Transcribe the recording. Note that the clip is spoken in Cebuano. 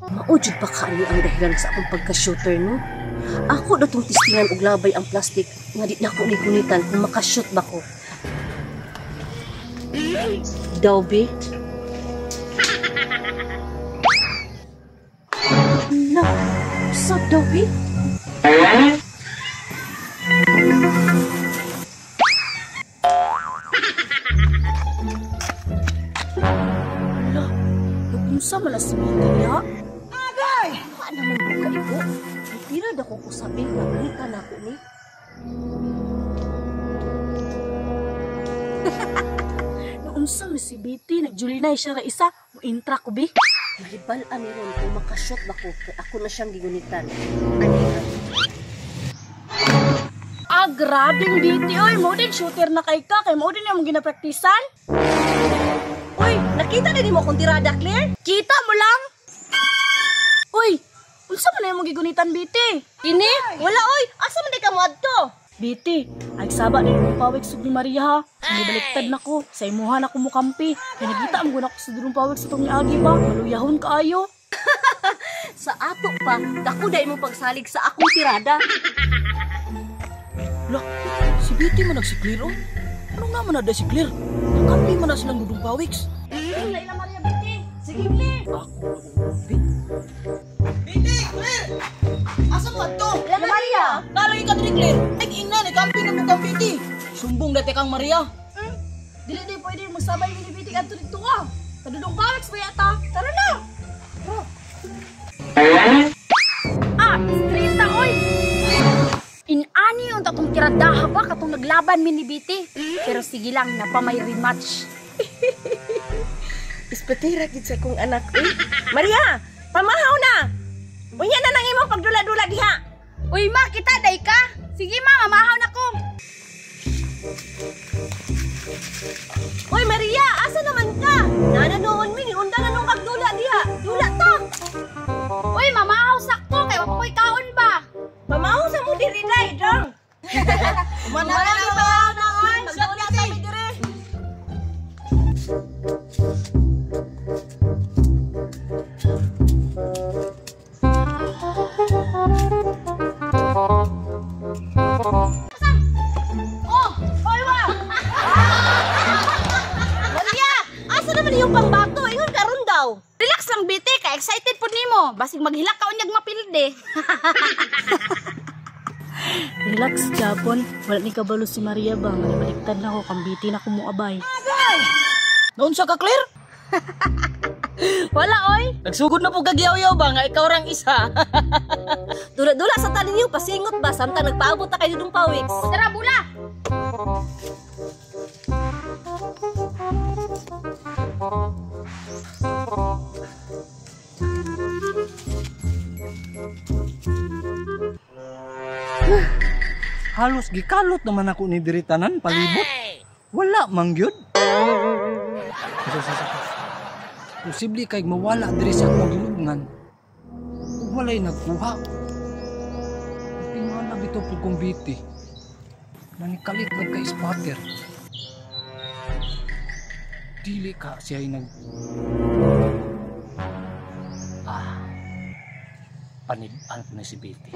Mao jud pa kaani ang dahilan sa akong pagka-shooter, no? Ako na tong tistingan og labay ang plastic nga di nako ni gunitan kung makashoot ba ko. Daw, be? Na, sa daw, be? Ala, nagunsa man na si Betty niya? Wa naman ko kaibo. Tira da ko kusabing nga gunitan nako ni. Naunsa man si Betty, nagjulinay siya ra isa, mo-intra ko be. Mahibal-an ni ron kung makashoot ba ko kay ako na siyang gigunitan. Ani ra. Ah, grabing Betty oy, mo din shooter na kay ka kay mo din imong ginapraktisan. Uy, nakita na nimo akong tirada, Claire? Kita mo lang. Uy, unsa man na imong gigunitan, Betty? Ini? Wala oy, asa man di ka moadto? Betty, ay saba ni Dudong Pawik sug ni Maria ha. Nibaliktad na ko, sa imuha na ko mukampi. Kay nagita ang guna ko sa Dudong Pawik sa tong niagi ba, maluyahon kaayo. Sa ato pa, dako dai imong pagsalig sa akong tirada. Lah, si Betty man nagsi Claire oh. Ano nga man na si Claire? Nakampi man na silang Dudong Pawiks. Ay, na Maria Betty. Sige, Claire. Ako Betty, Claire! Asa mo adto? La Maria. Nalagi ka diri, Claire. Ay ingna ni kampi na mo kang Betty. Sumbong dati kang Maria. Dili di pwede magsabay mi ni Betty kadto didto ah. Sa Dudong Pawiks ba yata? Tara na. Ah, strita oy. Inani unta tong tiradaha ba katong naglaban mi ni Betty. Pero sige lang, napa may rematch. Ispatira gid sa akong anak oy. Maria, pamahaw na. Unya na nang imong pagdula-dula diha. Uy ma, kita day ka. Sige ma, mamahaw na ko. Uy Maria, asa naman ka? Nana noon mi niunda na nung pagdula diha. Dula ta. Uy, mamahaw sakto kay wa pa ko'y kaon ba. Pamahaw sa mo diri day, dong. Manala na ba na oy. Magdula ta mi diri. Oh, oy wa. Maria, asa naman iyong pangbato? Ingon karon daw. Relax lang Betty, kay excited pud nimo. Basig maghilak ka unyag mapilde. Relax Japon, wala ni kabalo si Maria ba nga baliktad na ko kang Betty na kumuabay. Naunsa ka, Claire? Wala oy. Nagsugod na po kagyaw-yaw ba nga ikaw rang isa. Dula-dula sa tanin niyo, pasingot ba samtang nagpaabot ta kay Dudong Pawiks. Tara bula. Halos gikalot naman ako ni diri tanan palibot. Wala man gyud. Posible kay mawala diri sa akong gilubngan. Ug walay nagkuha. Tingala bitaw pud kong Betty. Nanikalit lang kay spotter. Dili ka siya ay nag panib-an ko na si Betty.